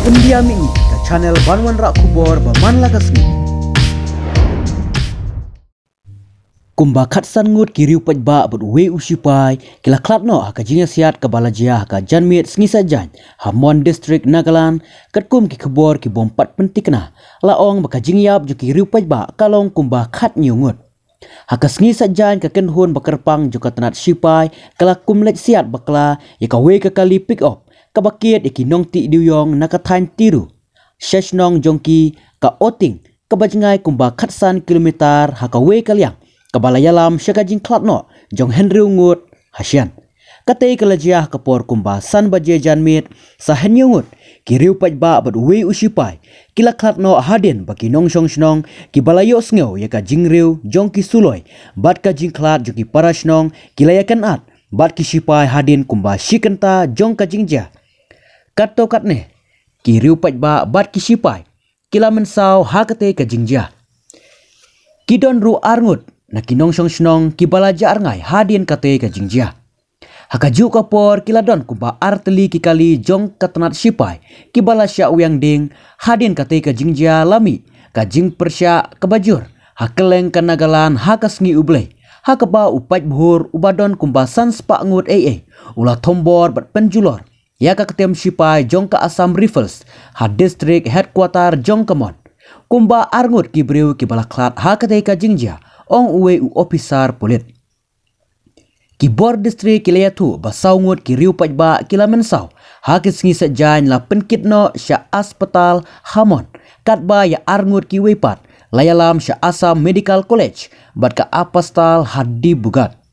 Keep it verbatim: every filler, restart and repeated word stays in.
India Mini, ka channel ban wanrah khubor ba man la ka sngi. Kumba khatsan ngut ki riew paidbah bad uwei u shipai ki la khlad noh ha ka jingïasiat kaba la jia ha ka janmiet sngi Saitjaiñ ha Mon District, Nagaland. Katkum ki khubor ki bym pat pyntikna, la ong ba ka jingïap jong ki riew paidbah ka long kumba khathynñiew ngut. Ha ka sngi Saitjaiñ, ka kynhun ba kyrpang jong ka tnat shipai ka la kum leit siat bakla ïa kawei ka kali pick up kaba kit ïa ki nongtih diewïong na ka thaiñ Tiru. Sha shnong jong ki, ka Oting, kaba jngai kumba khatsan kilometer ha kawei ka liang, kaba la ïalam sha ka jingkhlad noh jong hynriew ngut hashian. Katei ka la jia ha ka por kumba san baje janmiet. Sa hynñiew ngut ki riew paidbah bad uwei u shipai ki la khlad noh hadien ba ki nongshong shnong kiba la ïohsngew ïa ka jingriew jong ki suloi bad ka jingkhlad jong ki para shnong ki la ïakynad bad ki shipai hadien kumba shi kynta jong ka jingjia. Katto katne, ki riew paidbah bad ki shipai ki la mynsaw ha katei ka jingjia. Ki don ruh ar ngut na ki nongshong shnong kiba la jah rngai hadien katei ka jingjia. Ha kajuh ka por, ki la don kumba ar tylli ki kali jong ka tnat shipai kiba la shah wiang ding hadien katei ka jingjia, la mih ka jingpyrshah kaba jur ha kylleng ka Nagaland ha ka sngi U Blei, ha kaba u paidbah uba don kumba san spah ngut ei ei u la thombor bad pynjulor ïa ka ktien shipai jong ka Assam Rifles ha district headquarter jong ka Mon. Kumba ar ngut ki briew kiba la khlad ha katei ka jingjia, ong uwei u ophisar pulit. Ki bor district ki la ïathuh ba saw ngut ki riew paidbah ki la mynsaw ha ki sngi Saitjaiñ la pynkit noh sha aspatal ha Mon, katba ïa ar ngut kiwei pat la ïalam sha Assam Medical College bad ka apastal ha Dibrugarh.